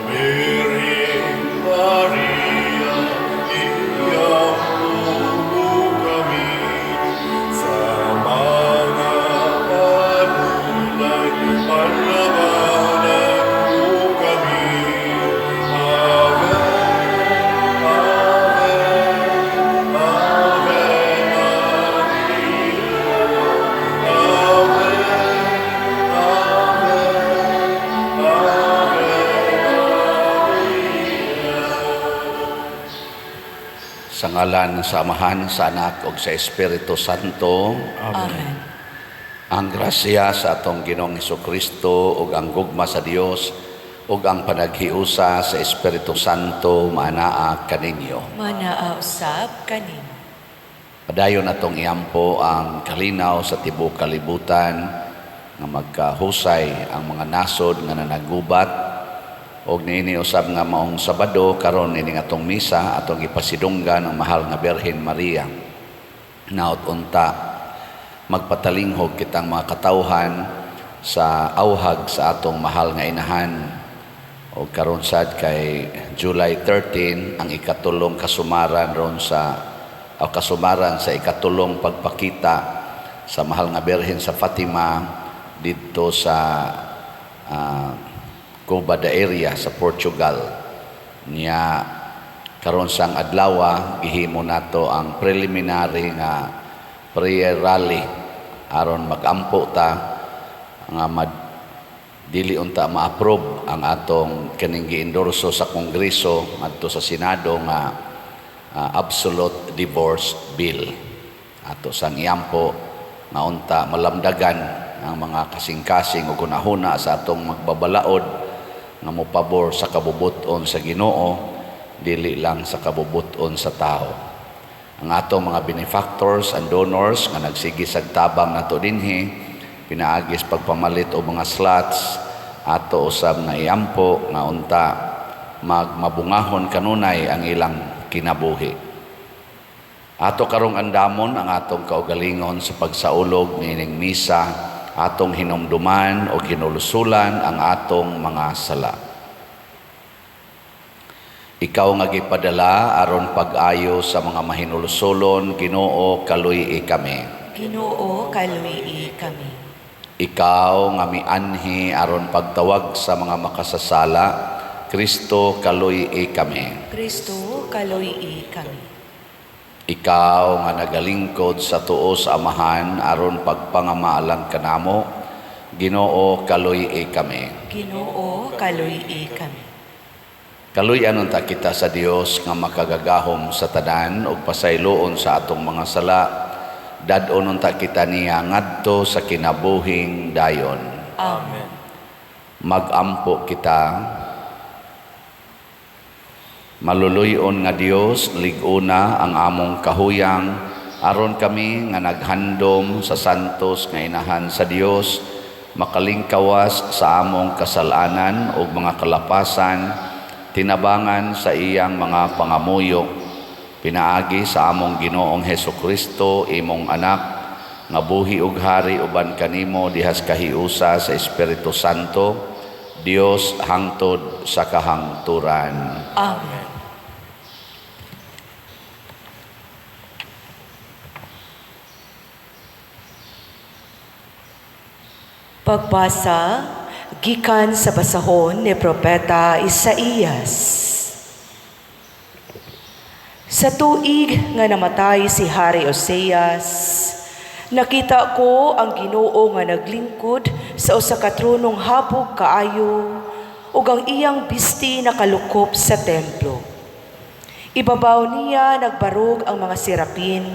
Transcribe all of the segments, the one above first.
Birhen Maria, iampo mo kami sa mga adunay, panlabanan mo kami. Ave, Ave, Ave Maria. Ave, Ave, Ave Maria. Sa ngalan sa Amahan, sa Anak ug sa Espiritu Santo. Amen. Ang grasya sa atong Ginoong Kristo ug ang gugma sa Dios ug ang panaghiusa sa Espiritu Santo maanaa kaninyo. Manaa usab kanimo. Padayon atong iampo ang kalinaw sa tibuok kalibutan nga magkahusay ang mga nasod nga nanagubat og niini usab nga maong Sabado karon ini atong misa atong gipasidunggan ang mahal nga Birhen Maria. Naot unta magpatalinghog kitang mga katawhan sa awhag sa atong mahal nga inahan. O karon sad kay July 13 ang ikatulong kasumaran ron sa o kasumaran sa ikatulong pagpakita sa mahal nga Birhen sa Fatima didto sa Cova da Iria sa Portugal. Niya karon sang adlaw gihimo nato ang preliminary nga prayer rally aron magampo ta nga dili unta ma-approve ang atong kining giendorso sa Kongreso ngadto sa Senado nga absolute divorce bill. Ato sang iampo nga unta malamdagan ang mga kasing-kasing ug hunahuna sa atong magbabalaod nga mopabor sa kabubut-on sa Ginoo, dili lang sa kabubut-on sa tao. Ang atong mga benefactors and donors nga nagsige sag tabang nato dinhi pinaagis pagpamalit og mga slots, ato usab nga iampo nga unta magmabungahon kanunay ang ilang kinabuhi. Ato karong andamon ang atong kaugalingon sa pagsaulog niining misa, atong hinumduman o hinulusulan ang atong mga sala. Ikaw nga gipadala aron pag-ayo sa mga mahinulsulon, Ginoo, kaluy-i kami. Ginoo, kaluy-i kami. Ikaw nga mianhi aron pagtawag sa mga makasasala, Kristo, kaluy-i kami. Kristo, kaluy-i kami. Ikaw nga nagalingkod sa tuo sa Amahan aron pagpangamaalang kanamo, Ginoo, kaluy-i kami. Ginoo, kaluy-i kami. Kaluy-an unta kita sa Dios nga makagagahom sa tanan ug pasayloon sa atong mga sala. Dad-on unta kita niya ngadto sa kinabuhing dayon. Amen. Magampo kita. Maluluy-on nga Dios, lig-una ang among kahuyang aron kami nga naghandom sa santos nga inahan sa Dios makalingkawas sa among kasalanan ug mga kalapasan, tinabangan sa iyang mga pangamuyo, pinaagi sa among Ginoong Hesukristo, imong anak, nga buhi ug hari uban kanimo dihas kahiusa sa Espiritu Santo, Dios hangtod sa kahangturan. Amen. Pagbasa gikan sa basahon ni Propeta Isaías. Sa tuig nga namatay si Hari Oseas, nakita ko ang Ginoo nga naglingkod sa usa ka tronong habog kaayo ug ang iyang bisti nakalukop sa templo. Ibabaw niya nagbarog ang mga serapin,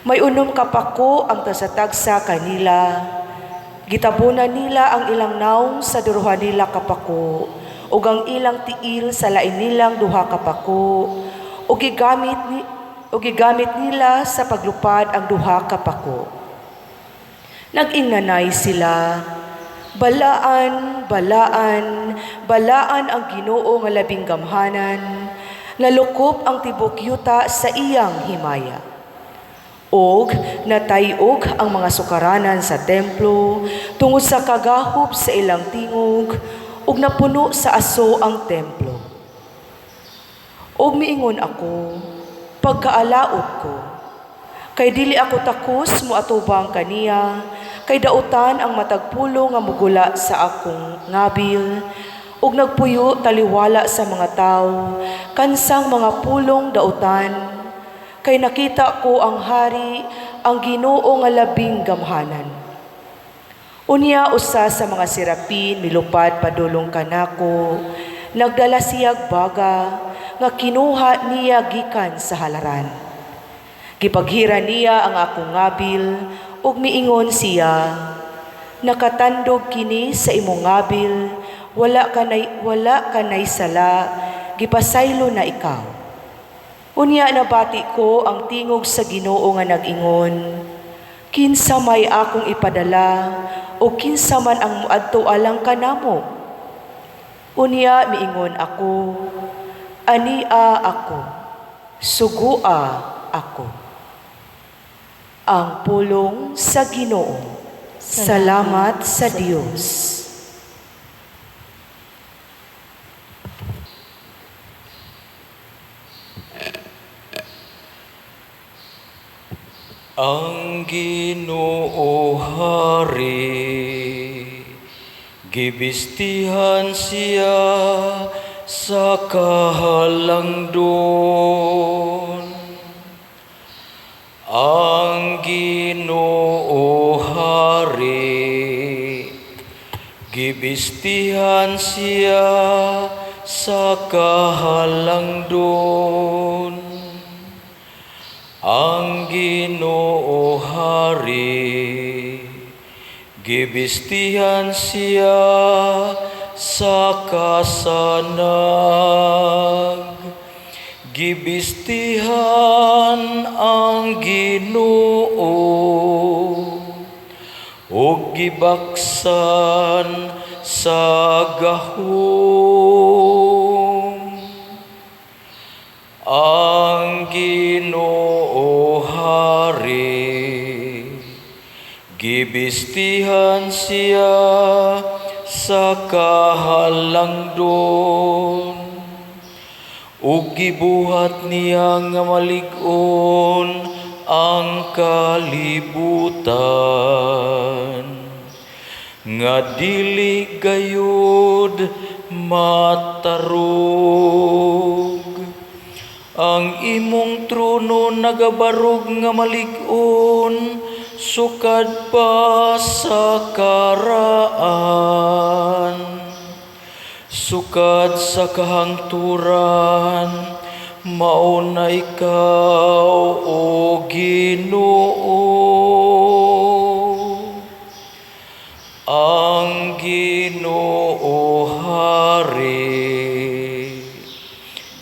may unom ka pako ang tagsa-tagsa kanila. Gitabunan nila ang ilang naong sa duruhan nila kapako, ug ang ilang tiil sa lain nilang duha kapako, ug gigamit nila sa paglupad ang duha kapako. Nag-inganay sila, "Balaan, balaan, balaan ang Ginoo nga labing gamhanan. Nalukop ang tibok yuta sa iyang himaya. Og natayog ang mga sukaranan sa templo tungod sa kagahop sa ilang tingog ug napuno sa aso ang templo. Og miingon ako, pagkaalaot ko, kay dili ako takos moatubang kaniya, kay dautan ang matag pulong nga mugula sa akong ngabil, ug nagpuyo taliwala sa mga tawo, kansang mga pulong dautan, kay nakita ko ang hari, ang Ginoo nga labing gamhanan. Unya usa sa mga serapin milupad padulong kanako, nagdala siyag baga nga kinuha niya gikan sa halaran. Gipaghira niya ang akong ngabil ug miingon siya, "Nakatandog kini sa imong ngabil, wala kanay sala, gipasaylo na ikaw." Unya nabati ko ang tingog sa Ginoo nga nag-ingon, "Kinsa may akong ipadala o kinsa man ang moadto alang kanamo?" Unya miingon ako, "Ania ako, sugua ako." Ang pulong sa Ginoo. Salamat sa Dios. Ang Ginoo hari, gibistihan siya sa kahalangdon. Ang Ginoo hari, gibistihan siya sa kahalangdon. Ang Ginoo hari, gibistihan siya sa kasanag. Gibistihan ang Ginoo ug gibaksan sa gahom. Ang Ginoo hari, gibistihan siya sa kahalangdon. Ug gibuhat niya nga malig-on ang kalibutan, nga dili gayud matarog. Ang imong trono nagabarog nga malig-on, sukad pa sa karaan. Sukad sa kahangturan, mao na ikaw, o Ginoo. Ang Ginoo hari,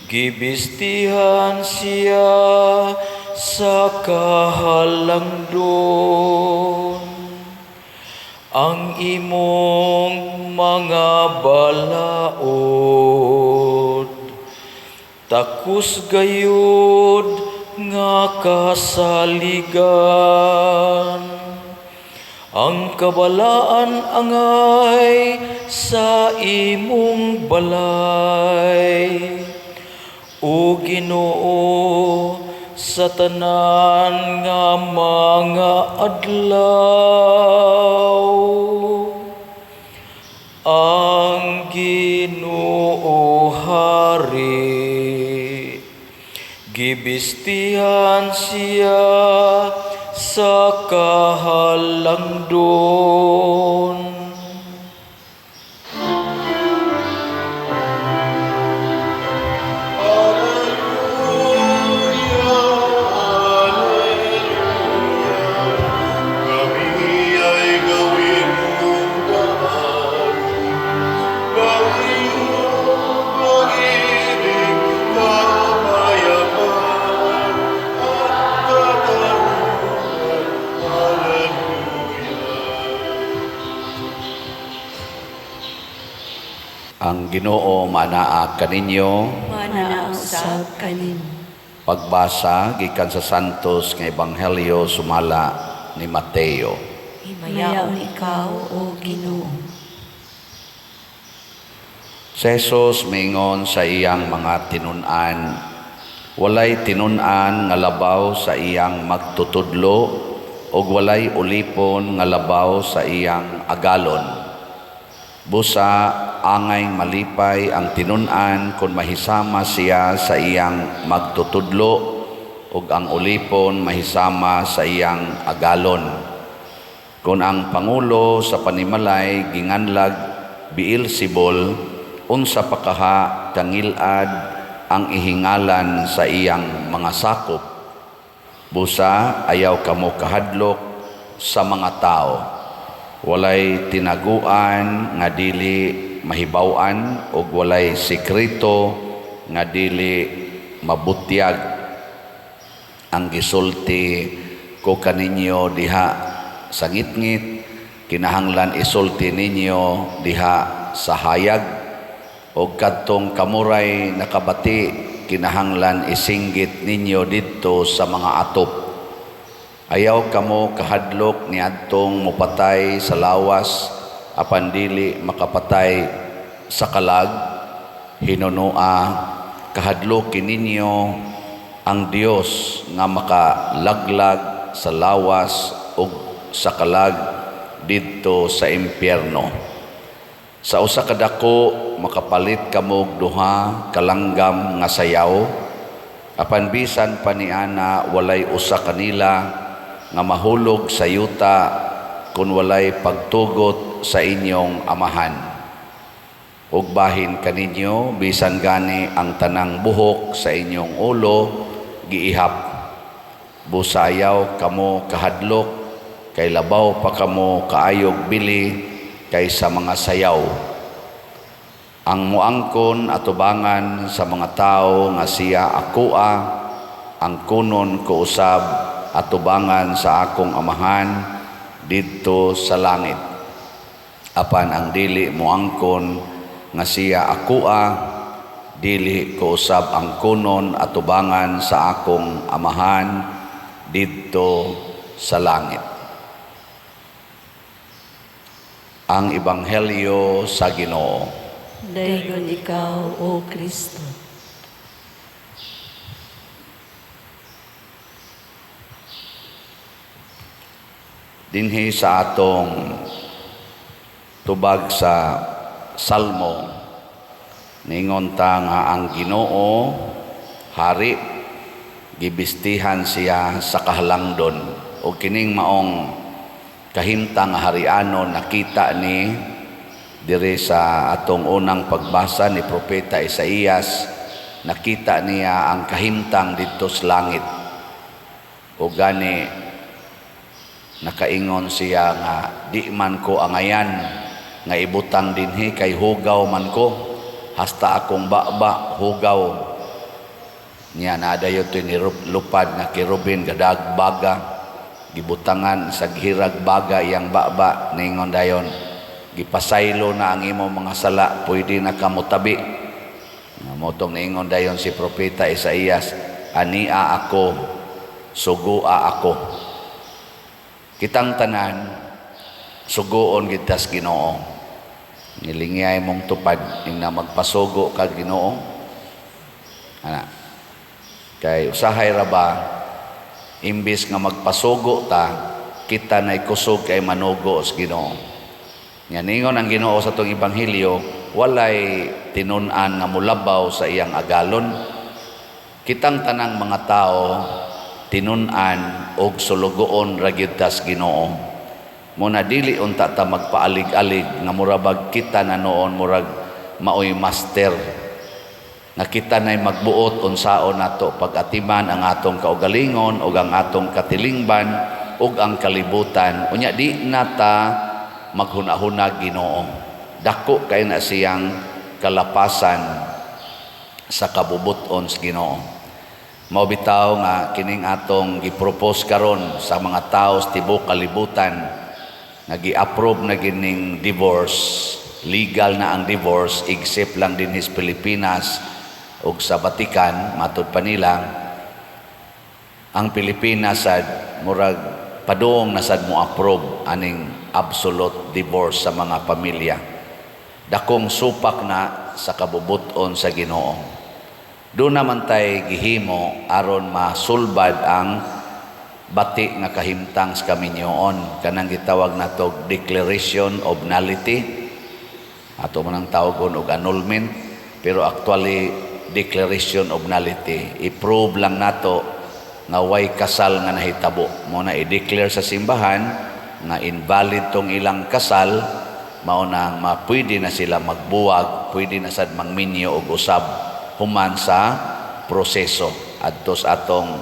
gibistihan siya sa kahalangdon. Ang imong mga balaod takos gayud nga kasaligan. Ang kabalaan angay sa imong balay, o Ginoo, sa tanan nga mga adlaw. Ang Ginoo hari, gibistihan siya sa kahalangdon. Alleluia, Alleluia, kami ay gawin mong daan ng iyong pag-ibig, kapayapaan at katarungan. Alleluia. Ang Ginoo manaa kaninyo. Manaa usab kanimo. Pagbasa gikan sa Santos nga Ebanghelyo sumala ni Mateo. Himayaon ikaw, O Ginoo. Si Jesus mingon sa iyang mga tinun-an, walay tinun-an nga labaw sa iyang magtutudlo ug walay ulipon nga labaw sa iyang agalon. Busa angay malipay ang tinun-an kung mahisama siya sa iyang magtutudlo ug ang ulipon mahisama sa iyang agalon. Kung ang pangulo sa panimalay ginganlag Beelzebul, unsa pa kaha kangilad ang ihingalan sa iyang mga sakop. Busa ayaw kamo kahadlok sa mga tao. Walay tinaguan nga dili mahibaw-an ug walay sekreto nga dili mabutyag. Ang gisulti ko kaninyo diha sa ngitngit, kinahanglan isulti ninyo diha sa hayag, og kadtong kamuray nakabati, kinahanglan isinggit ninyo didto sa mga atop. Ayaw kamo kahadlok niadtong mopatay sa lawas apan dili makapatay sa kalag. Hinunoa kahadloki ninyo ang Dios nga makalaglag sa lawas ug sa kalag didto sa impyerno. Sa usa ka dako makapalit kamo og duha ka langgam nga sayaw, apan bisan pa niana walay usa kanila nga mahulog sa yuta kun walay pagtugot sa inyong amahan. Ug bahin kaninyo, bisan gani ang tanang buhok sa inyong ulo giihap. Busa ayaw kamo kahadlok, kay labaw pa kamo kaayog bili kaysa mga sayaw. Ang muangkon atubangan sa mga tao nga siya akoa, angkonon ko usab atubangan sa akong amahan didto sa langit. Apan ang dili muangkon nga siya akoa, dili ko usab angkonon atubangan sa akong amahan didto sa langit. Ang Ebanghelyo sa Ginoo. Dayon ikaw, O Kristo. Dinhi sa atong tubag sa Salmo, ningon ta nga ang Ginoo hari, gibistihan siya sa kahalangdon. O kining maong kahimtang nga harianon nakita ni diri sa atong unang pagbasa ni Propeta Isaías, nakita niya ang kahimtang didto sa langit. O gani nakaingon siya nga di man ko angayan nga ibutang dinhi kay hugaw man ko, hasta akong baba hugaw. Niya nadayo to ni lupad nga kerubin gadag baga, gibutangan sa gihirag baga iyang baba. Ningon dayon, gipasaylo na ang imong mga sala, pwede na ka motabi. Motong niingon dayon si Propeta Isaías, ania ako, sugua ako. Kitang tanan suguon kita sa Ginoo. Nilingiyay mong tupad ing na magpasugo kag Ginoo. Ana. Kay usahay ra ba imbis nga magpasugo ta, kita nay kusog kay manugo sa Ginoo. Nga ningon ang Ginoo sa atong ebanghelyo, walay tinun-an nga mulabaw sa iyang agalon. Kitang tanang mga tao tinun-an og sulugoon ra gyud ta sa Ginoo. Muna dili unta ta magpaalig-alig nga murabag kita na noon murag maoy master nga kita na'y magbuot unsaon nato pag-atiman ang atong kaugalingon ug ang atong katilingban ug ang kalibutan. Unya di na ta maghuna-huna Ginoo. Dako kay na siyang kalapasan sa kabubuton sa Ginoo. Mao bitaw nga kining atong gipropose karon sa mga tawo sa tibuok kalibutan nga gi-approve na gining divorce, legal na ang divorce except lang dinhi sa Pilipinas. Ug sa Vatican, matud pa nila, ang Pilipinas sad murag padung na sad mo approve aning absolute divorce sa mga pamilya. Dakong supak na sa kabubuton sa Ginoo. Doon naman tay gihimo aron masulbad ang bati nga kahimtang sa kaminyoon, kanang gitawag nato declaration of nullity. Ato man ang tawagon og annulment, pero actually declaration of nullity. I-prove lang nato nga way kasal nga nahitabo mo na i-declare sa simbahan nga invalid tong ilang kasal. Mao na mapwede na sila magbuwag, pwede na sad mangminyo og usab human sa proseso adto sa atong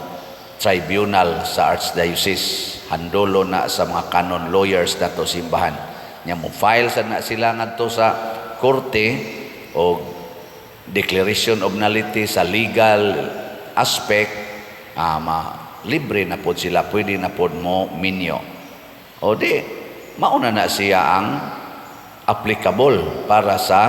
tribunal sa Archdiocese. Handolo na sa mga canon lawyers nato simbahan nya. Mo file sad na sila ngadto sa korte og declaration of nullity sa legal aspect. Ma libre na pod sila, pwede na pod mo minyo. O di mauna na siya ang applicable para sa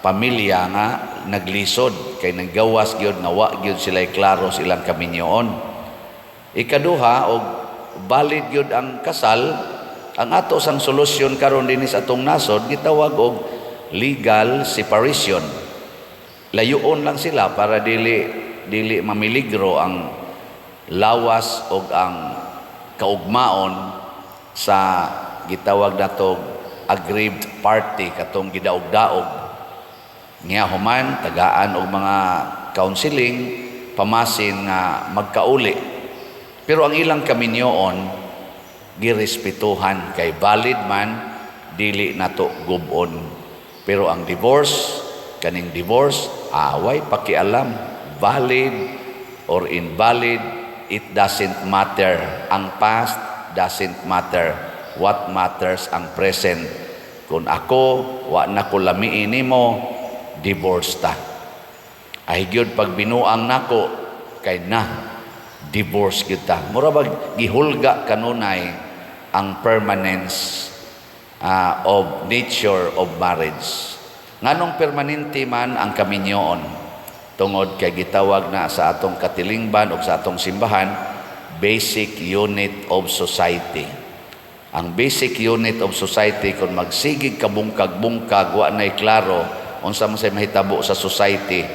pamilya nga naglisod kay naggawas gyud nga wa gyud sila klaro sa ilang kaminyoon. Ikaduha, og valid gyud ang kasal, ang ato sang solusyon karon dinhi sa atong nasod gitawag og legal separation. Layuon lang sila para dili dili mamiligro ang lawas og ang kaugmaon sa gitawag nato aggrieved party, katong gidaog-daog. Nga human tagaan og mga counseling, pamasin nga magkauli, pero ang ilang kaminyoon girespetuhan kay valid man, dili nato gubon. Pero ang divorce, kaning divorce, away pakialam valid or invalid, it doesn't matter. Ang past doesn't matter. What matters, ang present. Kung ako wa na ko lamiin nimo, divorce ta. Ay gyud pag binuang nako kay na divorce kita. Mura bag gihulga kanunay ang permanence of nature of marriage. Nganong permanente man ang kaminyoon? Tungod kay gitawag na sa atong katilingban o sa atong simbahan, basic unit of society. Ang basic unit of society, kung magsigig kabungkag-bungkag, wa na'y klaro, unsa man say mahitabo sa society?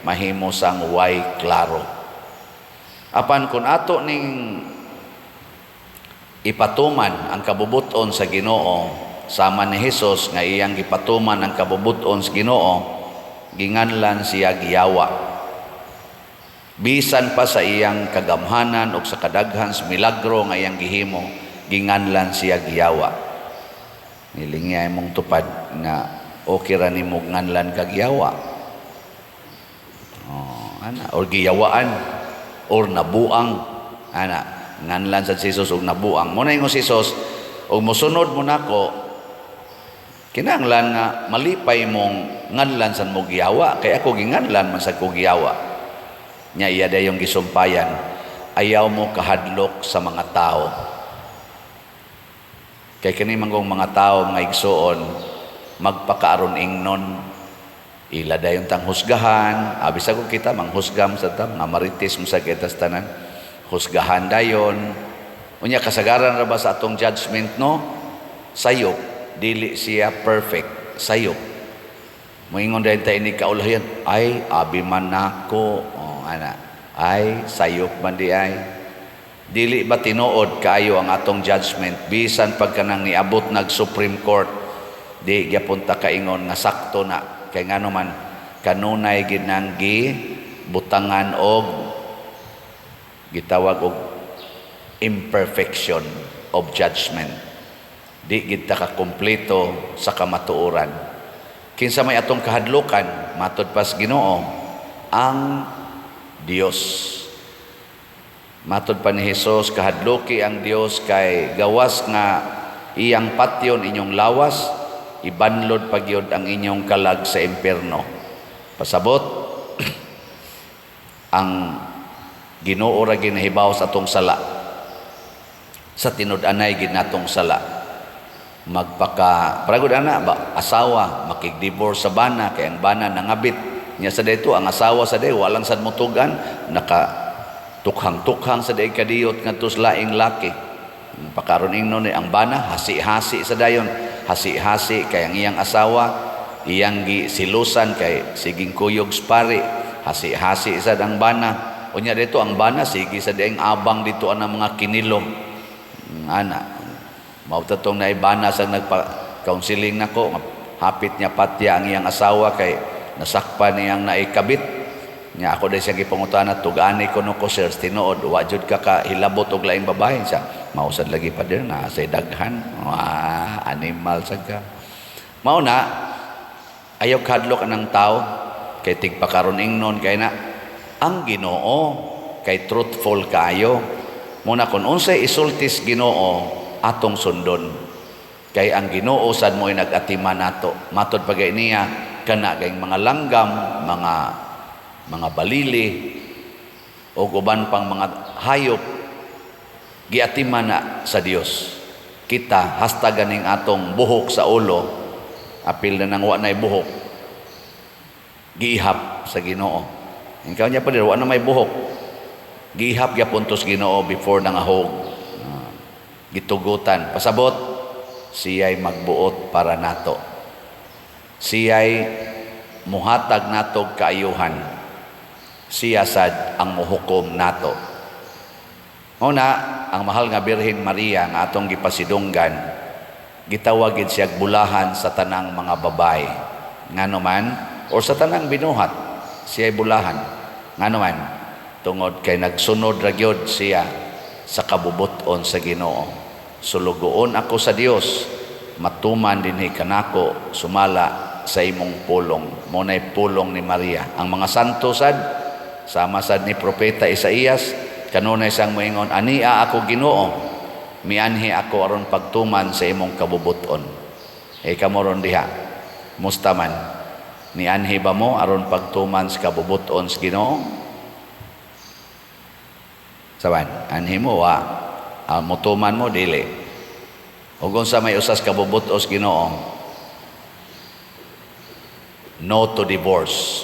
Mahimo sang way klaro. Apan kung ato ning ipatuman ang kabubuton sa Ginoo, sama ni Hesus nga iyang gipatuman ang kabubuton sa Ginoo, ginganlan siya giyawa. Bisan pa sa iyang kagamhanan o sa kadaghan sa milagro nga iyang gihimo, ginganlan siya giyawa. Nilingya imong tupad nga okay ra nimo nganlan kag yawa. Oh, ana, or giyawaan or nabuang, ana. Nganlan sa Jesus og nabuang. Mo na ingon si Jesus, og mosunod mo nako, kinahanglan nga malipay mong nganlan san mo giyawa, kay ako ginganlan man sa ko giyawa. Nya iya dayong gisumpayan, "Ayaw mo kahadlok sa mga tao." Kay kini manggong mga tao, mga igsuon, magpakaaron ingnon, ila dayon tang husgahan. Abi sa kung kita manghusgam sa ta, mga marites mo sa kita sa tanan, husgahan dayon. Unya kasagaran ra ba sa atong judgment, no, sayop, dili siya perfect, sayop. Moingon dayon ta ini kaulahan, "Ay, abi man nako." Oh, ana, "Ay, sayop man di ay." Dili ba tinuod kaayo ang atong judgment? Bisan pag kanang niabot nag Supreme Court, di gyapon ta kaingon nga sakto na, kay ngano man kanunay gid nang gi butangan og gitawag og imperfection of judgment. Di gid ta kakumpleto sa kamatuoran. Kinsa may atong kahadlukan? Matod pas Ginoo, ang Dios. Matod pa ni Hesus, kahadluki ang Dios kay gawas nga iyang patyon inyong lawas, ibanlod pa gyud ang inyong kalag sa impierno. Pasabot, ang Ginoo ra ginahibaw sa atong sala. Sa tinud-anay gid natong sala. Magpaka paragod ana ba, asawa makig-divorce sa bana kay ang bana nangabit. Nya sa dito ang asawa sa day walang sad motugan, naka tukhang-tukhang sa day kadiyot ngadto sa laing laki. Pakaron ingnon ni ang bana hasi-hasi sa dayon, hasi-hasi kay ang iyang asawa iyang gi silusan kay siging kuyog pari, hasi-hasi sad ang bana. Unya dito ang bana sige sa dieng abang dito ang mga kinilom. Ana. Mao ta tong naibana sa nagpa-counseling nako, hapit niya patya ang iyang asawa kay nasakpan niyang naikabit. Nya ako dahil siyang gipangutana, tugani ko no ko, sir, tinuod wa jud ka kahilabot og laing babae siya. Mausad lagi pa din na say daghan. Wah, animal sad ka. Mao na ayaw kadlok anang tao kay tigpakaron ingnon kay na ang Ginoo kay truthful kayo. Muna kung unsay isultis Ginoo atong sundon. Kay ang Ginoo sad mo'y nag-atiman nato. Matod pa niya kana kay mga langgam, mga balili o uban pang mga hayop giatiman na sa Dios. Kita hasta ganing atong buhok sa ulo, apil na nang wa na'y buhok, giihap sa Ginoo. Ikaw niya pa wa na may buhok. Giihap gyapon to sa Ginoo before nangahog. Gitugutan. Pasabot, siya'y magbuot para nato. Siya'y muhatag natog kaayuhan. Siya sad ang muhukom nato. Una, ang mahal nga Birhen Maria nga atong gipasidunggan, gitawag gid siya bulahan sa tanang mga babae. Ngano man, or sa tanang binuhat, siya'y bulahan. Ngano man, tungod kay nagsunod ra gyud siya sa kabubuton sa Ginoo. Sulugoon ako sa Dios, matuman dinhi kanako sumala sa imong pulong. Mo nay pulong ni Maria. Ang mga santo sad, sama sad ni propeta Isaías, kanunay siyang moingon, "Ania ako, Ginoo, mianhi ako aron pagtuman sa imong kabubuton." E kamo ron diha, musta man? Nianhi ba mo aron pagtuman sa kabubuton sa Ginoo? Saban, anhi mo wa, mutuman mo dili. Ug unsa may usas kabubuton sa Ginoo? No to divorce.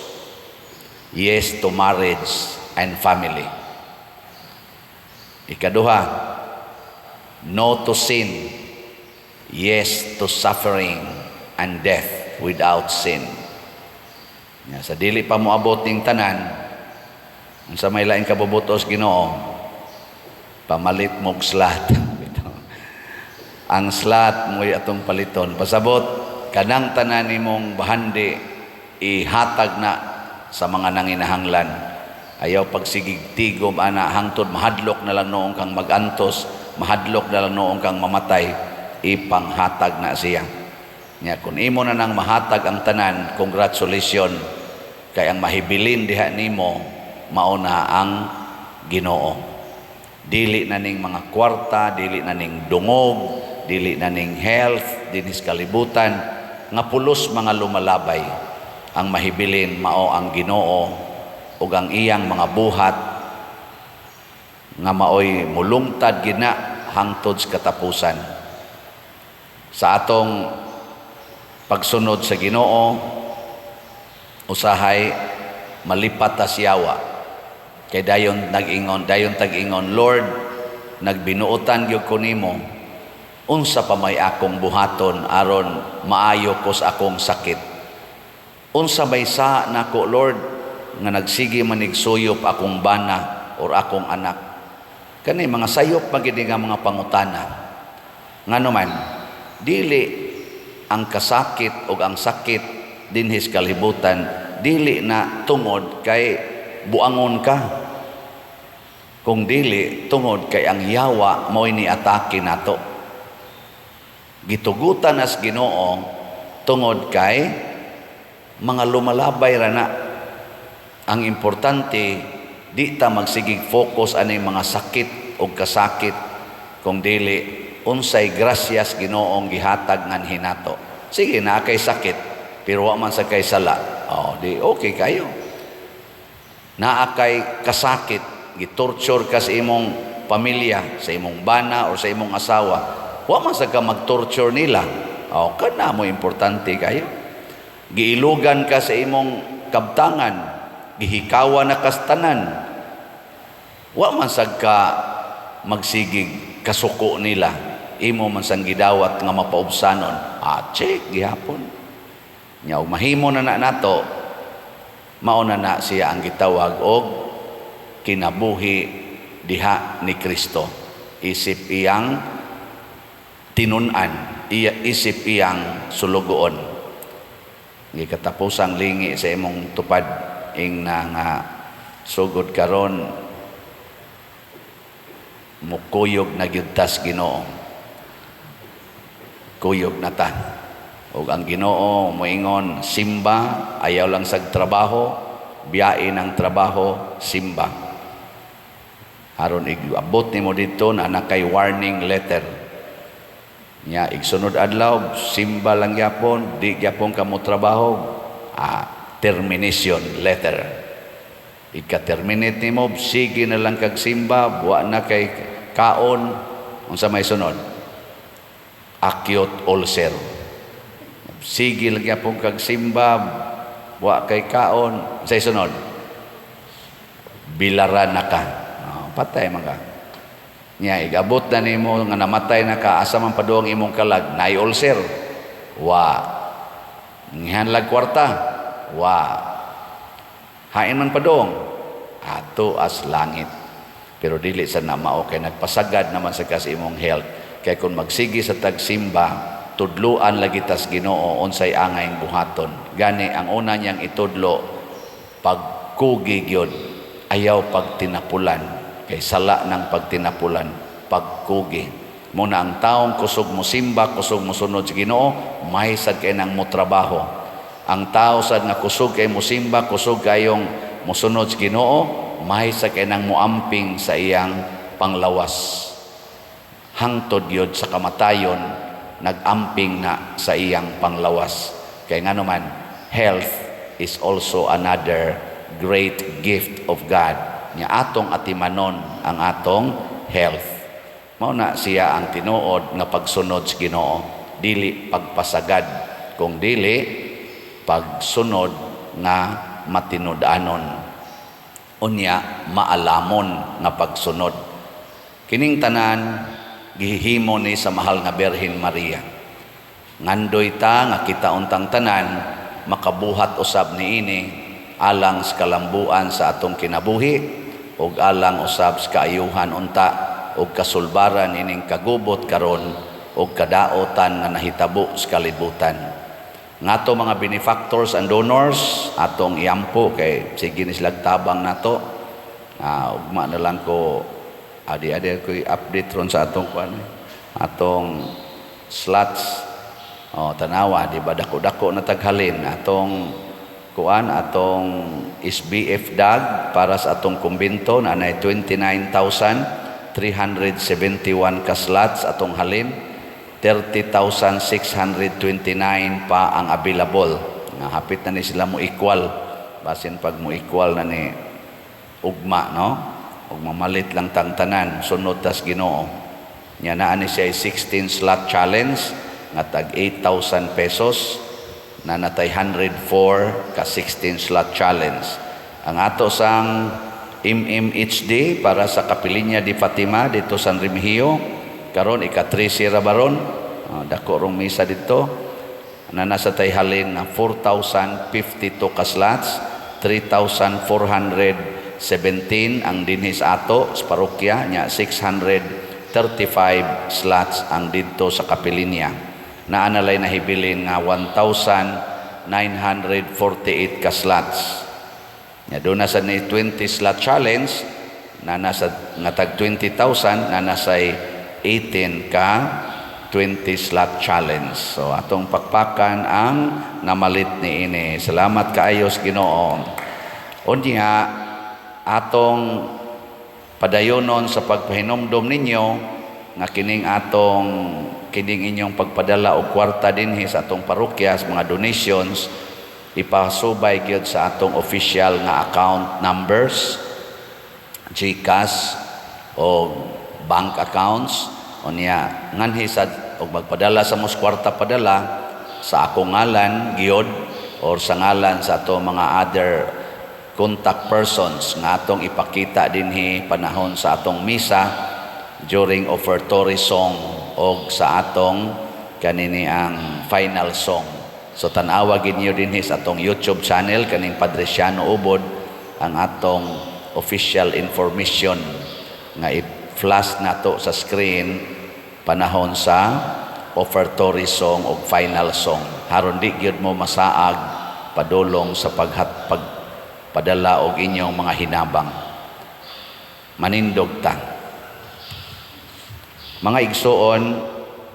Yes to marriage and family. Ikaduha, no to sin. Yes to suffering and death without sin. Ya, sa dili pa moabot ning tanan, unsa may laing kabubutos Ginoo, pamalit mog slut. Ang slut mo'y atong paliton. Pasabot, kanang tanan nimong bahandi ihatag na sa mga nanginahanglan. Ayaw pagsigig tigom ana hangtod mahadlok na lang noong kang magantos, mahadlok na lang noong kang mamatay, ipanghatag na siya. Nya kung imo na nang mahatag ang tanan, congratulations, kay ang mahibilin diha nimo mao na ang Ginoo. Dili na ning mga kwarta, dili na ning dungog, dili na ning health dinhis kalibutan nga pulos mga lumalabay. Ang mahibilin mao ang Ginoo ug ang iyang mga buhat nga maoy mulungtad gina hangtod sa katapusan. Sa atong pagsunod sa Ginoo, usahay malipat ta siyawa. Kay dayon nag-ingon, dayon tag-ingon, "Lord, nagbinuotan gyud ko nimo. Unsa pa may akong buhaton aron maayo ko sa akong sakit? Unsa may sa nako, Lord, nga nagsige manig suyop akong bana or akong anak?" Kani mga sayop magid nga mga pangutana. Ngano man, dili ang kasakit o ang sakit dinhis kalibutan dili na tungod kay buangon ka, kung dili tungod kay ang yawa mo'y ni-atake nato. Gitugutan as Ginoo tungod kay mga lumalabay ra na. Ang importante, di ta magsigig focus ani mga sakit o kasakit, kung dili unsay grasyas Ginoong gihatag nganhi nato. Sige na kay sakit, pero wa man sa kay sala. Oh, di okay kayo. Naa kay kasakit, gitorture ka sa imong pamilya, sa imong bana or sa imong asawa. Wa man sa ka magtorture nila. Oh, kana mo importante kayo. Giilugan ka sa imong kabtangan, gihikawan na kas tanan. Wa man sad ka magsigig kasuko nila, imo man sang gidawat nga mapaubsanon. Ah, check gihapon. Nya ug mahimo na na nato, mao na na siya ang gitawag og kinabuhi diha ni Kristo. Isip iyang tinun-an, iya, isip iyang sulugoon. Gikatapusang lingi sa imong tupad ing na nga sugod karon mukuyog na gyud tas Ginoo. Kuyog na ta. Ug ang Ginoo moingon, "Simba, ayaw lang sag trabaho, biyain ang trabaho, simba." Aron igabot nimo didto na kay warning letter. Nya igsunod adlaw simba lang gyapon, di gyapon ka mo trabaho, termination letter. Ika-terminate nimo, sige na lang kag simba, wa na kay kaon, unsa may sunod? Acute ulcer. Sige lang gyapon kag simba, wa kay kaon, unsay sunod? Bilaran na ka. Oh, patay man ka. Nya igabot na nimo nga namatay na ka, asa man padung imong kalag, naay ulcer. Wa. Ngihanlag kwarta. Wa. Hain man padung ato as langit. Pero dili sa na mao kay nagpasagad naman sa kas imong health. Kay kung magsigi sa tagsimba, tudluan lagi tas Ginoo unsay angayng buhaton. Gani ang una niyang itudlo, pagkugi gyud, ayaw pagtinapulan, kay sala ng pagtinapulan, pagkugi. Muna ang taong kusog mo simba, kusog mo sunod sa Ginoo, may sad kay nang mo trabaho. Ang tao sad nga kusog kay mosimba, kusog kayong mosunod sa Ginoo, may sad kay nang moamping sa iyang panglawas. Hangtod yun sa kamatayon, nag-amping na sa iyang panglawas. Kay nga naman, health is also another great gift of God. Nya atong atimanon ang atong health. Mao na siya ang tinuod nga pagsunod sa Ginoo, dili pagpasagad, kung dili pagsunod nga matinud-anon. Unya maalamon nga pagsunod. Kining tanan gihimo ni sa mahal nga Birhen Maria. Ngandoy ta nga kita untang tanan makabuhat usab niini alang sa kalambuan sa atong kinabuhi ug alang usab sa kaayuhan unta ug kasulbaran ining kagubot karon ug kadaotan nga nahitabo sa kalibutan. Ngato mga benefactors and donors atong iampo kay sige ni sila tabang nato. Ugma na lang ko, adi-adi ko i-update ron sa atong kuan eh, atong slots. Oh, tanawa, di ba dako-dako na taghalin atong kuan, atong SBF DAG para sa atong kumbento na anay 29,371 ka slots atong halin, 30,629 pa ang available. Nga hapit na ni sila mo equal, basin pag mo equal na ni ugma, no, ug mamalit lang tang tanan sunod tas Ginoo. Nya naa ni siya 16 slot challenge nga tag 8,000 pesos na natay 104 ka 16 slot challenge. Ang ato sang MMHD para sa Kapilinya di Fatima dito San Remigio karon ika-13 ra baron, dako rong misa dito, na nasa tay halin nga 4,052 ka slots, 3,417 ang dinhi sa ato sa parokya, nya 635 slots ang didto sa Kapilinya. Naa na lay nahibilin nga 1,948 ka slots. Nya doon na sa ni 20 slot challenge na nasa nga tag 20,000, na nasay 18 ka 20 slot challenge. So atong pakpakan ang namalit ni ini. Salamat kaayos Ginoo. Unya atong padayonon sa pagpahinomdom ninyo nga kining atong kining inyong pagpadala og kwarta dinhi sa atong parokya, sa mga donations, ipasubay gyud sa atong official nga account numbers, GCash o bank accounts. Unya nganhi sad og magpadala sa mos kwarta, padala sa akong ngalan gyud. or sa ngalan sa ato mga other contact persons nga atong ipakita dinhi panahon sa atong misa during offertory song og sa atong kanini ang final song. So tan-awa gid niyo dinhi sa atong YouTube channel kaning Padre Siano Ubod ang atong official information nga i-flash nato sa screen panahon sa offertory song og final song. Haron di gyud mo masaag padulong sa pagpadala og inyong mga hinabang. Manindog ta. Mga igsuon,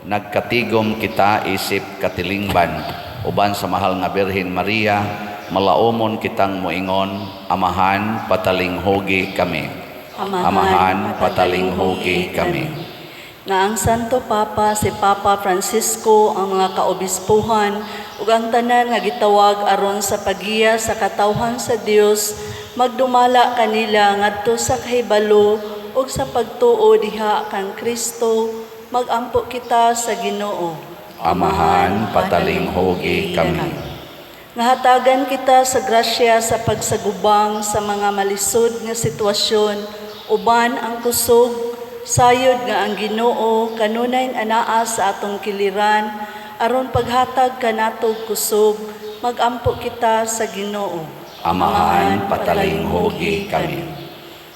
nagkatigom kita isip katilingban uban sa mahal nga Birhen Maria, malaumon kitang moingon, Amahan, patalinghugi kami. Amahan, patalinghugi kami. Nga ang Santo Papa, si Papa Francisco, ang mga kaobispuhan ug ang tanan nga gitawag aron sa paggiya sa katawhan sa Dios, magdumala kanila ngadto sa kahibalo ug sa pagtuo diha kang Kristo, magampo kita sa Ginoo. Amahan, patalinghugi kami. Nga hatagan kita sa grasya sa pagsagubang sa mga malisod nga sitwasyon uban ang kusog, sayod nga ang Ginoo kanunay anaa sa atong kiliran aron paghatag kanatog kusog, magampo kita sa Ginoo. Amahan, patalinghugi kami.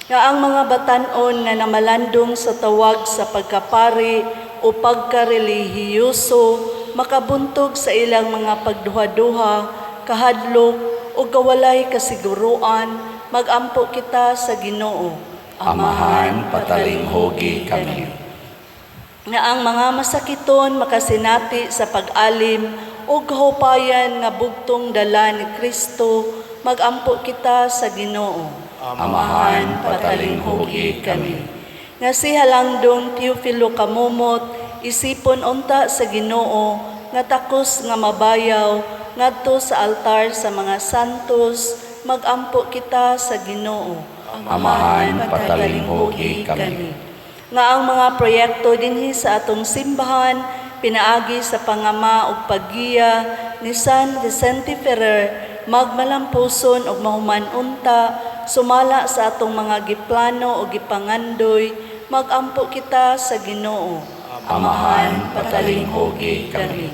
Nga ang mga batan-on nga namalandong sa tawag sa pagkapari o pagkarelihiyoso makabuntog sa ilang mga pagduha-duha, kahadlok o kawalay kasiguruan, magampo kita sa Ginoo. Amahan, patalinghugi kami. Nga ang mga masakiton makasinati sa pag-alim o kahupayan nga bugtong dala ni Kristo, magampo kita sa Ginoo. Amahan, patalinghugi kami. Nga si Halangdong Teofilo Camomot isipon unta sa Ginoo nga takos nga mabayaw ngadto sa altar sa mga santos, magampo kita sa Ginoo. Amahan, patalinghugi kami. Nga ang mga proyekto dinhi sa atong simbahan pinaagi sa pangama ug paggiya ni San Vicente Ferrer magmalampuson ug mahuman unta sumala sa atong mga giplano o gipangandoy, magampo kita sa Ginoo. Amahan, patalinghugi kami.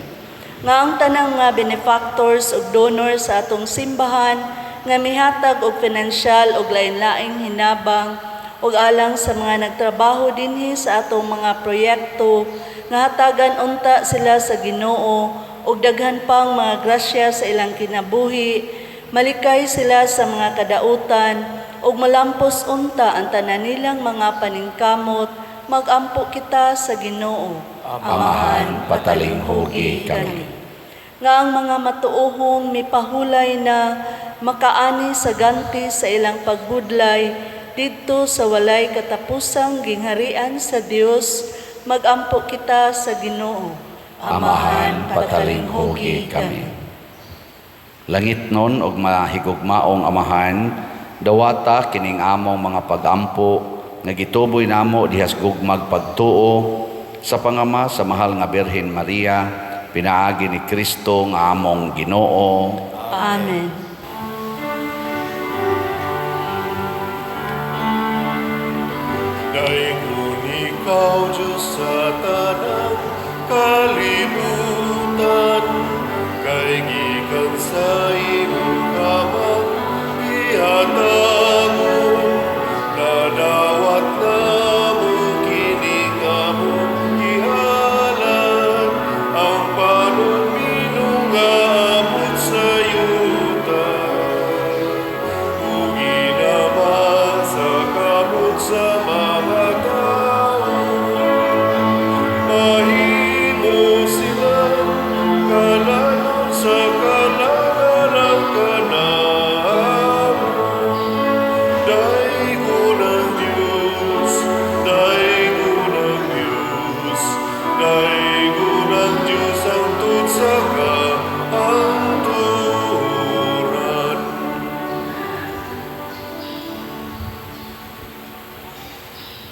Nga ang tanang nga benefactors ug donors sa atong simbahan nga mihatag og pinansyal ug lain-laing hinabang ug alang sa mga nagtrabaho dinhi sa atong mga proyekto, nga hatagan unta sila sa Ginoo ug daghan pang mga grasya sa ilang kinabuhi, malikay sila sa mga kadautan ug malampos unta ang tanan nilang mga paningkamot, magampo kita sa Ginoo. Amahan, patalinghugi kami. Nga ang mga matuohong mipahulay na makaani sa ganti sa ilang pagbudlay didto sa walay katapusang gingharian sa Dios, magampo kita sa Ginoo. Amahan, patalinghugi kami. Langitnon og mahigugmaong Amahan, dawata kining among mga pagampo nga gituboy namo dihas gugmag pagtuo sa pangama sa mahal nga Birhen Maria, pinaagi ni Kristo nga among Ginoo. Amen. Daygon ikaw, Diyos, sa tanang kalibutan, kay gikan sa imong kamang ihatagon, nadawat namo kining among gihalad, ang panuminong nga amot sa yuta. Ug inama sa kamot sa mga tao, mahimo silang kalanon sa kalangalang kanamo. Daygon ang Diyos, daygon ang Diyos, daygon ang Diyos hangtod sa kahangturan.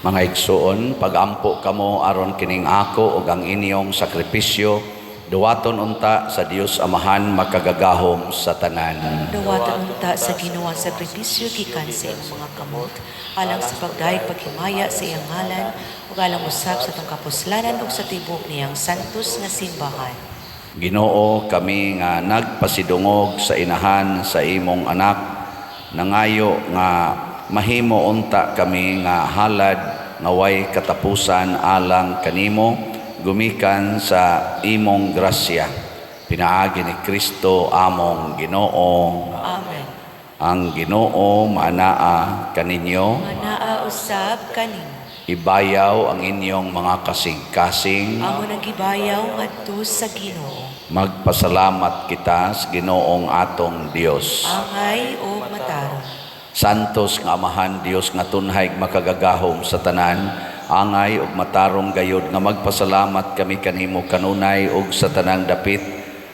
Mga igsuon, pagampo kamo aron kining ako ug ang inyong sakripisyo Duwaton unta sa Dios Amahan makagagahom sa tanan. Dawatan unta sa Ginoo ang sakripisyo gikan sa imong mga kamot alang sa pagdayeg paghimaya sa iyang ngalan ug alang usab sa atong kapuslanan ug sa tibuok niyang santos nga simbahan. Ginoo, kami nga nagpasidungog sa inahan sa imong anak, nangayo nga mahimo unta kami nga halad nga way katapusan alang kanimo, gumikan sa imong grasya. Pinaagi ni Kristo among Ginoo. Amen. Ang Ginoo maanaa kaninyo. Manaa usab kanimo. Ibayaw ang inyong mga kasing-kasing. Amo nang gibayaw ngadto sa Ginoo. Magpasalamat kita sa Ginoong atong Dios. Angay ug matarong. Santos nga Amahan Dios nga tunhay makagagahom sa tanan, angay ug matarong gayod nga magpasalamat kami kanimo kanunay ug sa tanang dapit,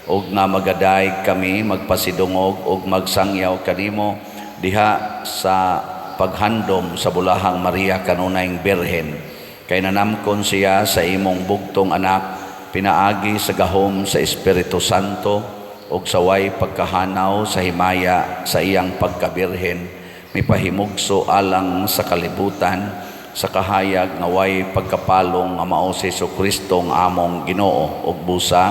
ug nga magadayeg kami magpasidungog ug magsangyaw kanimo diha sa paghandom sa bulahang Maria kanunayng Birhen. Kay nanamkon siya sa imong bugtong anak, pinaagi sa gahom sa Espiritu Santo ug sa way pagkahanaw sa himaya sa iyang pagkabirhen, mipahimugso alang sa kalibutan sa kahayag nga way pagkapalong nga mao si Hesukristo ang among Ginoo. Ug busa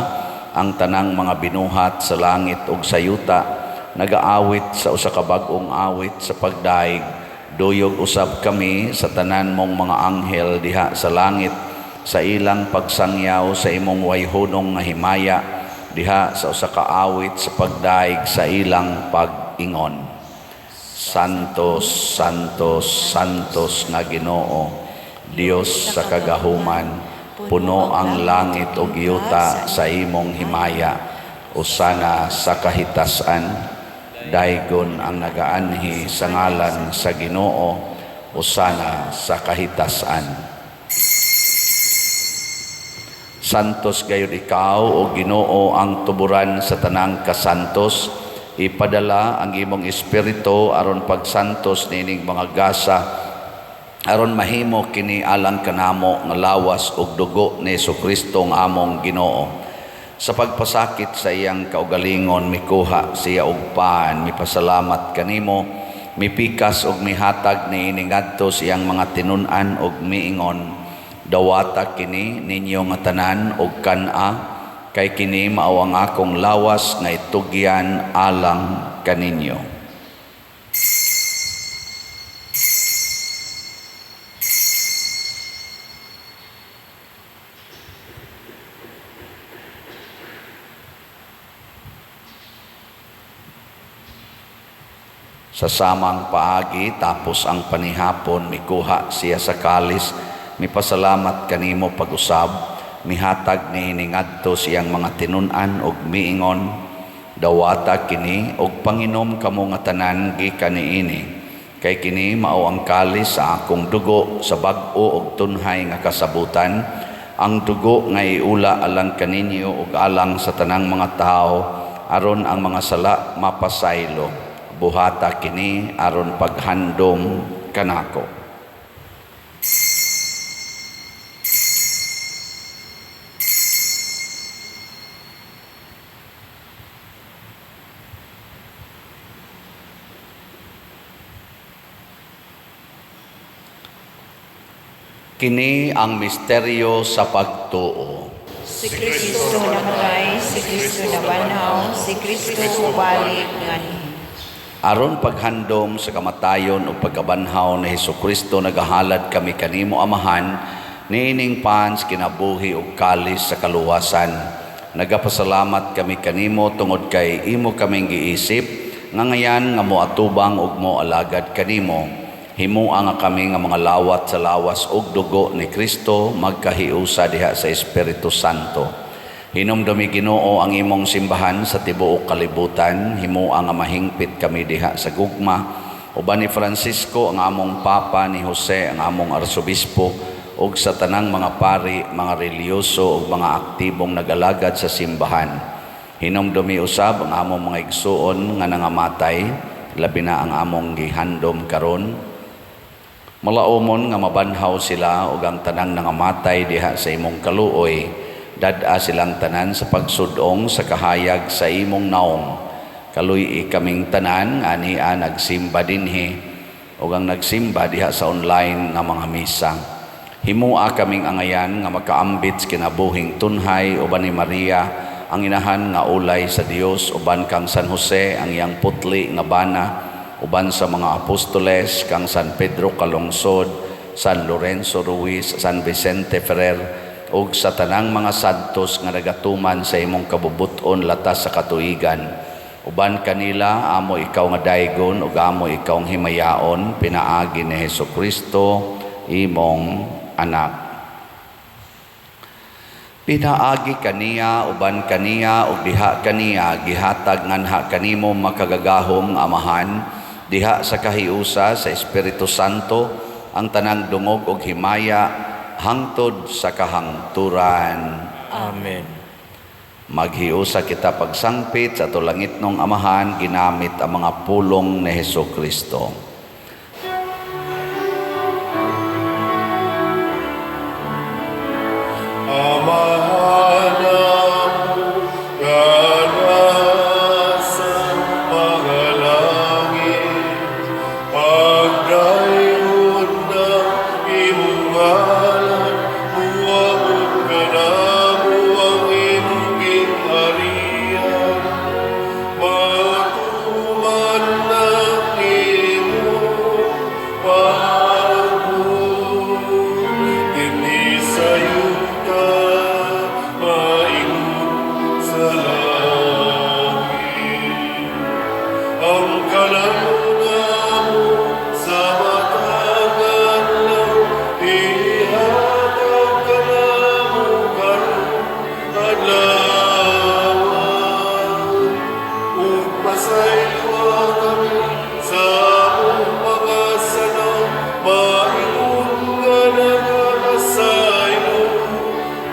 ang tanang mga binuhat sa langit ug sa yuta nagaawit sa usa ka bag-ong awit sa pagdaig. Duyog usab kami sa tanan mong mga anghel diha sa langit sa ilang pagsangyaw sa imong wayhunong nga himaya diha sa usa ka awit sa pagdaig sa ilang pag-ingon. Santos, Santos, Santos nga Ginoo, Dios sa kagahuman, puno ang langit ug yuta sa imong himaya. Usana sa kahitasan, daygon ang nagaanhi sa ngalan sa Ginoo, usana sa kahitasan. Santos gayud ikaw o Ginoo ang tuburan sa tanang kasantos. Ipadala ang imong espiritu aron pagsantos niining mga gasa, aron mahimo kini alang kanamo nga lawas ug dugo ni Hesukristo ang among Ginoo. Sa pagpasakit sa iyang kaugalingon, mikuha siya og pan, mipasalamat kanimo, mipikas og mihatag niini ngadto sa iyang mga tinun-an og miingon, dawata kini ninyo nga tanan og kan-a, kay kini mao ang akong lawas nga itugyan alang kaninyo. Sa samang paagi, tapos ang panihapon, mikuha siya sa kalis, mipasalamat kanimo pag-usab, mihatag niini ngadto siyang mga tinun-an og miingon, dawata kini og panginom kamo nga tanan gikan niini, kay kini mao ang kalis sa akong dugo sa bag-o og tunhay nga kasabutan, ang dugo nga iula alang kaninyo ug alang sa tanang mga tawo, aron ang mga sala mapasaylo. Buhata kini aron paghandom kanako. Kini ang misteryo sa pagtuo. Si Kristo namatay, si Kristo nabanhaw, si Kristo mubalik nganhi. Aron paghandom sa kamatayon ug pagkabanhaw ni Hesukristo, nagahalad kami kanimo Amahan niining pans kinabuhi ug kalis sa kaluwasan. Nagapasalamat kami kanimo tungod kay imo kaming giisip nga ngayan nga moatubang ug moalagad kanimo. Himua nga kami nga mga lawat sa lawas ug dugo ni Kristo magkahiusa diha sa Espiritu Santo. Hinumdumi Ginoo ang imong simbahan sa tibuok kalibutan, himua nga mahingpit kami diha sa gugma. Uban ni Francisco ang among Papa, ni Jose ang among Arsobispo, ug sa tanang mga pari, mga relihiyoso ug mga aktibong nagalagad sa simbahan. Hinumdumi usab ang among mga igsuon nga nangamatay, labi na ang among gihandom karon. Malaumon nga mabanhaw sila ug ang tanang nangamatay diha sa imong kaluoy. Dad-a silang tanan sa pagsudong sa kahayag sa imong naong. Kaluy-i kaming tanan nga ania nagsimba dinhi ug ang nagsimba diha sa online nga mga misa. Himua kaming angayan nga makaambit sa kinabuhing tunhay uban ni Maria, ang inahan nga ulay sa Dios, uban kang San Jose, ang iyang putli nga bana, uban sa mga apostoles, kang San Pedro Calungsod, San Lorenzo Ruiz, San Vicente Ferrer, ug sa tanang mga santos nga nagatuman sa imong kabubut-on latas sa katuigan. Uban kanila, amo ikaw nga daygon ug amo ikaw himayaon pinaagi ni Hesus Kristo, imong anak. Pinaagi kaniya, uban kaniya, ug diha kaniya, gihatag nganha kanimo makagagahom nga Amahan, diha sa kahiusa sa Espiritu Santo, ang tanang dungog ug himaya hangtod sa kahangturan. Amen. Maghiusa kita pagsangpit sa atong langitnong Amahan ginamit ang mga pulong ni Hesus Kristo. Amahan namo nga nasa mga langit, pagdaygon ang imong ngalan, muabot kanamo ang imong gingharian, matuman ang imong pagbuot dinhi sa yuta maingon sa langit. Ang kalamon namo sa matag adlaw, ihatag kanamo karong adlaw. Ug pasayloa kami sa among mga sala, maingon nga nagapasaylo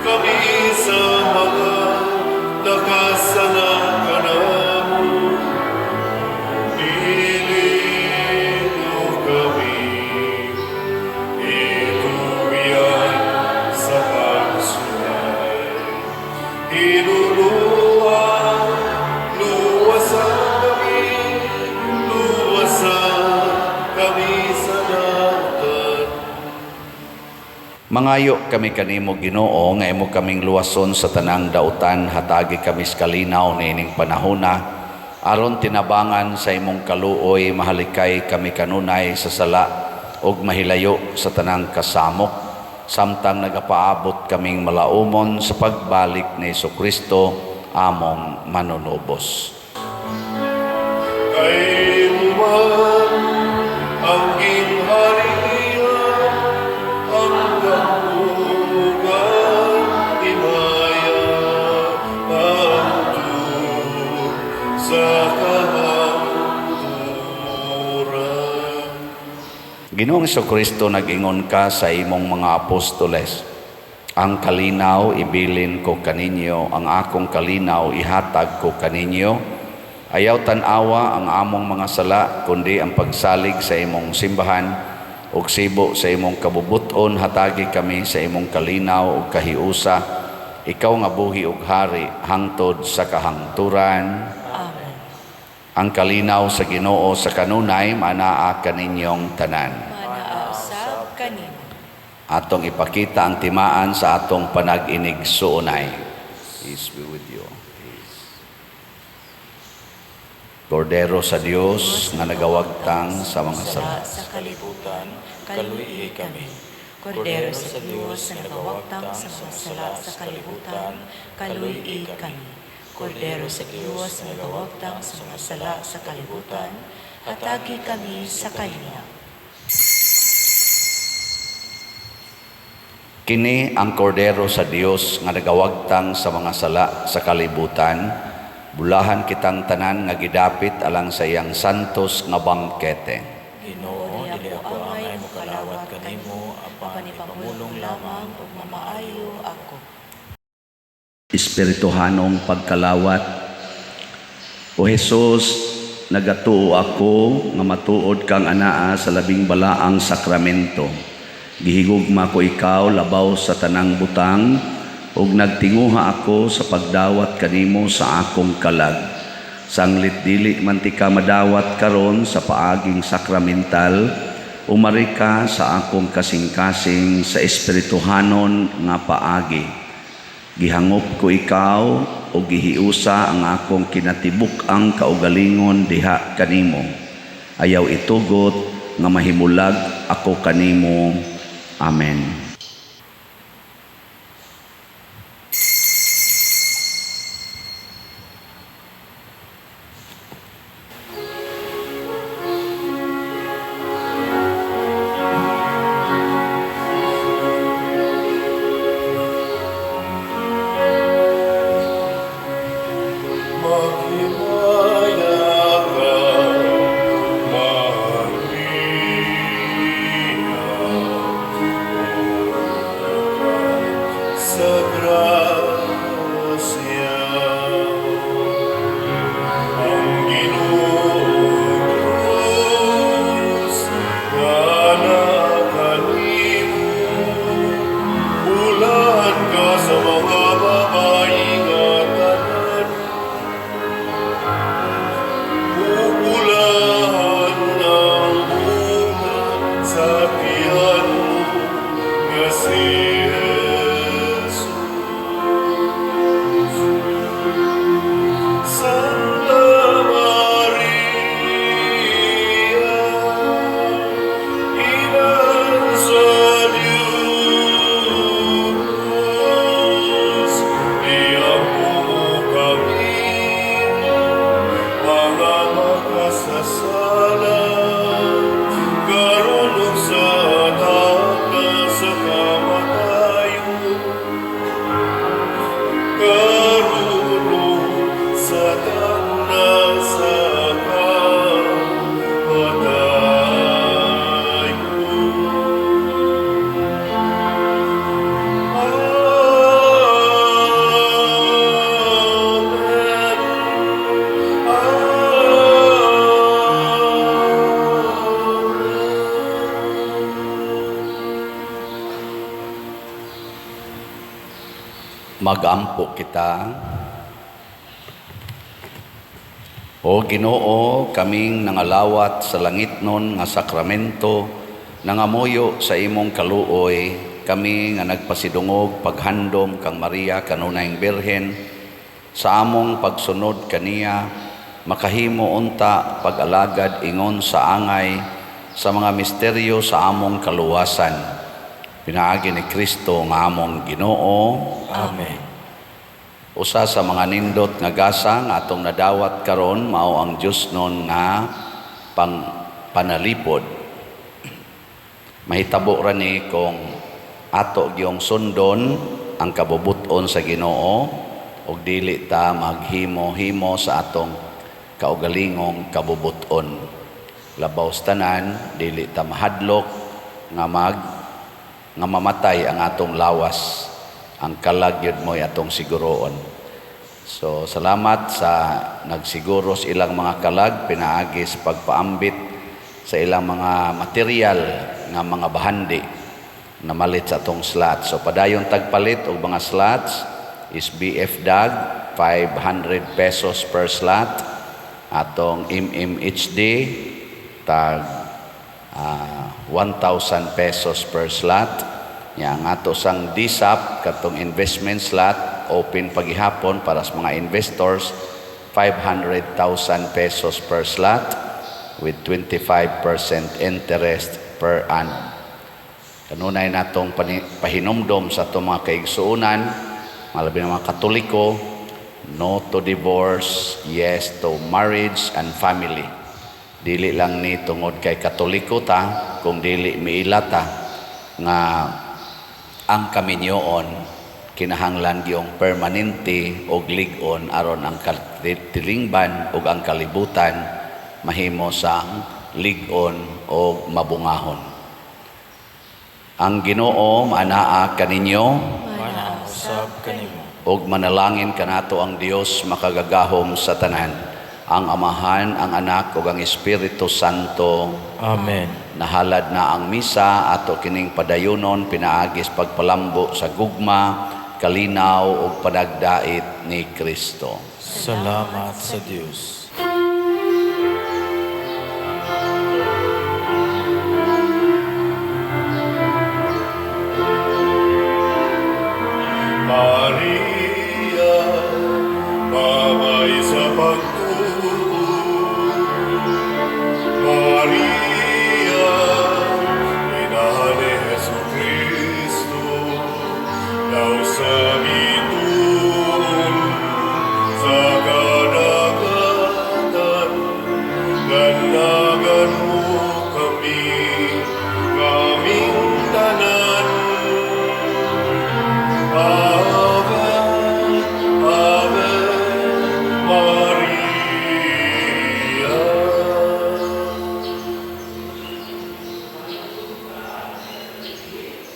kami sa mga nakasala kanamo. Dili mo kami itugyan sa pagsulay. Hinuluan, luwasa kami, luwasa kami sa dautan. Mangayo kami kanimo, Ginoo, nga imo kaming luwason sa tanang dautan, hatagi kami sa kalinaw niining panahona aron tinabangan sa imong kaluoy mahalikay kami kanunay sa sala ug mahilayo sa tanang kasamok samtang nagapaabot kaming malaumon sa pagbalik ni Kristo among manunubos. Kay man ang gingharian, ang gahom ug himaya hangtod sa kahangturan. Ginoong Kristo, nag-ingon ka sa imong mga apostoles, "Ang kalinaw ibilin ko kaninyo, ang akong kalinaw ihatag ko kaninyo. Ayaw tan-awa ang among mga sala, kundi ang pagsalig sa imong simbahan, ug sibo sa imong kabubuton hatagi kami sa imong kalinaw ug kahiusa. Ikaw nga buhi ug hari hangtod sa kahangturan." Amen. Ang kalinaw sa Ginoo sa kanunay manaa kaninyong tanan. Manaa usab kanimo. Atong ipakita ang timaan sa atong panag-inigsuonay. Peace be with you. Peace. Kordero sa Dios nga nagawagtang sa mga sala. Sa kalibutan, kaluy-i kami. Kordero sa Dios nga nagawagtang sa mga sala sa kalibutan, kaluy-i kami. Kordero sa Dios nga nagawagtang sa mga sala sa kalibutan, hatagi kami sa kalinaw. Kini ang Kordero sa Dios nga nagawagtang sa mga sala sa kalibutan. Bulahan kitang tanan nga gidapit alang sa iyang santos nga bangkete. Ginoo, dili ako angay mokalawat kanimo, apan ipamulong lamang ug mamaayo ako. Espirituhanong pagkalawat. O Hesus, nagatuo ako nga matuod kang anaa sa labing balaang sakramento. Gihigugma ko ikaw labaw sa tanang butang, ug nagtinguha ako sa pagdawat kanimo sa akong kalag. Sanglit dili man tika madawat karon sa paaging sakramental, umari ka sa akong kasing-kasing sa espirituhanon nga paagi. Gihangop ko ikaw ug gihiusa ang akong kinatibuk-ang kaugalingon diha kanimo. Ayaw itugot nga mahimulag ako kanimo. Amen. Maghimaya ka, Maria, sa grasya. Ang Ginoong Diyos nga naa kanimo, bulahan ka sa mga babayi nga tanan, ug bulahan ang bunga sa tiyan mo nga si Jesus. Santa Maria, Ina sa Diyos, iampo mo kami, mga makasasala, karon ug sa takna sa kamatayon. Karon ug sa takna sa kamatayon. Amen. Magampo kita. O Ginoo, kaming nangalawat sa langitnon nga sakramento, nangamuyo sa imong kaluoy, kami nga nagpasidungog paghandom kang Maria kanunayng Birhen, sa among pagsunod kaniya, makahimo unta pag-alagad ingon sa angay sa mga misteryo sa among kaluwasan. Pinaagi ni Kristo nga among Ginoo. Amen. Usa sa mga nindot nga gasa nga atong nadawat karon mao ang Diosnon nga pang panalipod. Mahitabo ra ni kung ato gyung sundon ang kabubut-on sa Ginoo ug dili ta maghimo-himo sa atong kaugalingong kabubut-on. Labaw sa tanan, dili ta mahadlok nga mamatay ang atong lawas. Ang kalag yun mo'y atong siguroon. So salamat sa nagsiguro sa ilang mga kalag pinaagi sa pagpaambit sa ilang mga material nga mga bahandi namalit sa atong slot. So padayon tagpalit og mga slots is BF DAG 500 pesos per slot, atong MMHD tag 1,000 pesos per slot. Ya, ang ato sang DSAP katong investment slot open pagihapon para sa mga investors, 500,000 pesos per slot with 25% interest per annum. Kanunay natong pahinumdom sa atong mga kaigsuonan, malabi na mga Katoliko, no to divorce, yes to marriage and family. Dili lang ni tungod kay Katoliko ta, kung dili miila ta nga ang kaminyoon kinahanglan gyung permanente og lig-on aron ang tilingban ug ang kalibutan mahimo sang lig-on og mabungahon. Ang Ginoo maanaa kaninyo, Manaa usab kanimo. Ug manalangin kanato ang Dios makagagahom sa tanan, ang Amahan, ang Anak ug ang Espiritu Santo. Amen. Nahalad na ang misa, ato kining padayunon pinaagis pagpalambo sa gugma. kalinaw ug panagdait ni Kristo. Salamat sa Dios.